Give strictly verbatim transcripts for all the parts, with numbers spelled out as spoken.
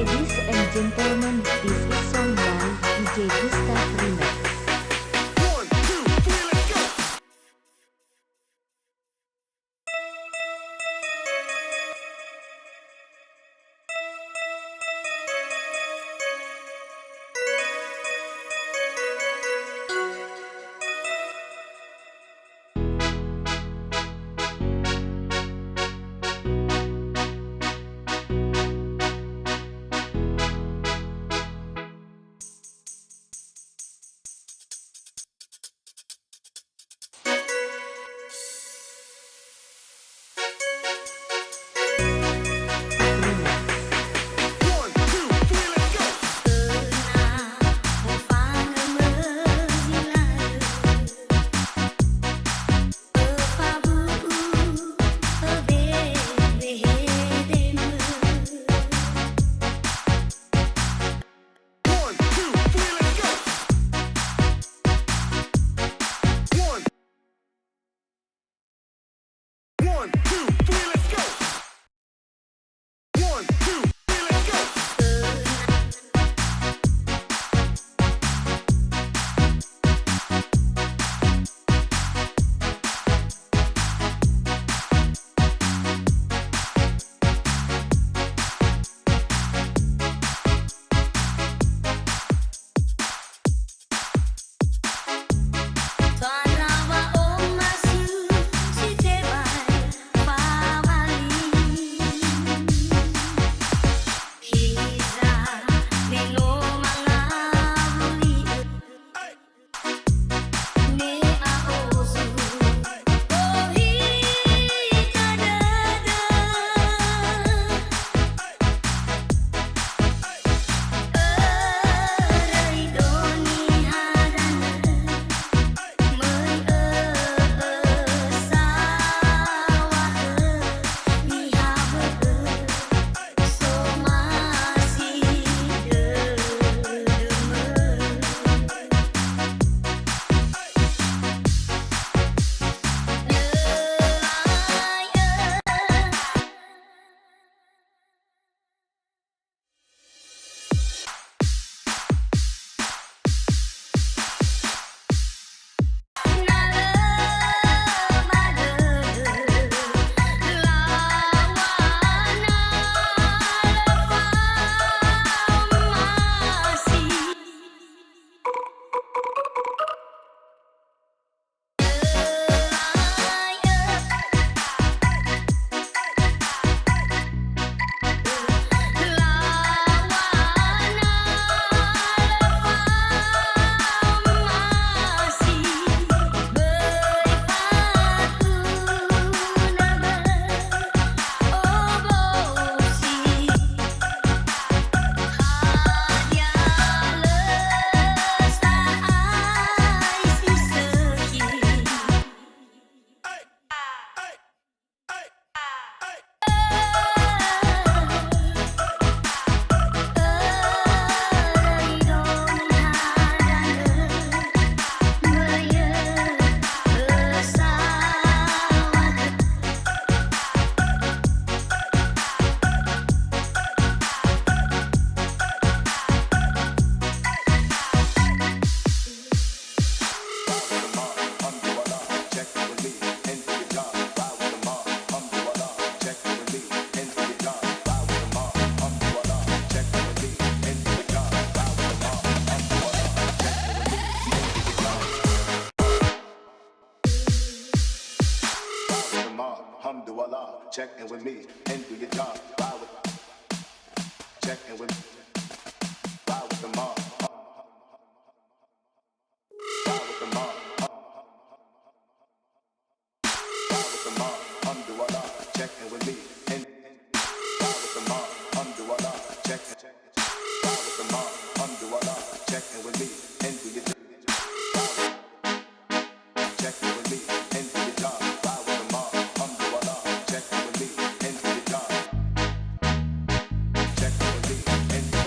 Ladies and gentlemen, this is song by D J Gustav Remix. One, two, three, let's go! One, two, three, let's go. One. One, two, three, let's go. One, two, three, let's go. Alhamdulillah, check in with me and do your job. Ride with, check in with, ride with the mob. Ride with the mob. Ride with the mob. Alhamdulillah, check in with me and ride with the mob. Alhamdulillah, check, check. Ride with the mob. Alhamdulillah, check in with me and do your job. Ride with Check in with me and do your job. Ride with the mob. Alhamdulillah. Check in with me and do your job. Check in with me and do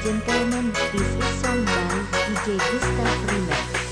Gentleman, this is song by D J Gustav Remix.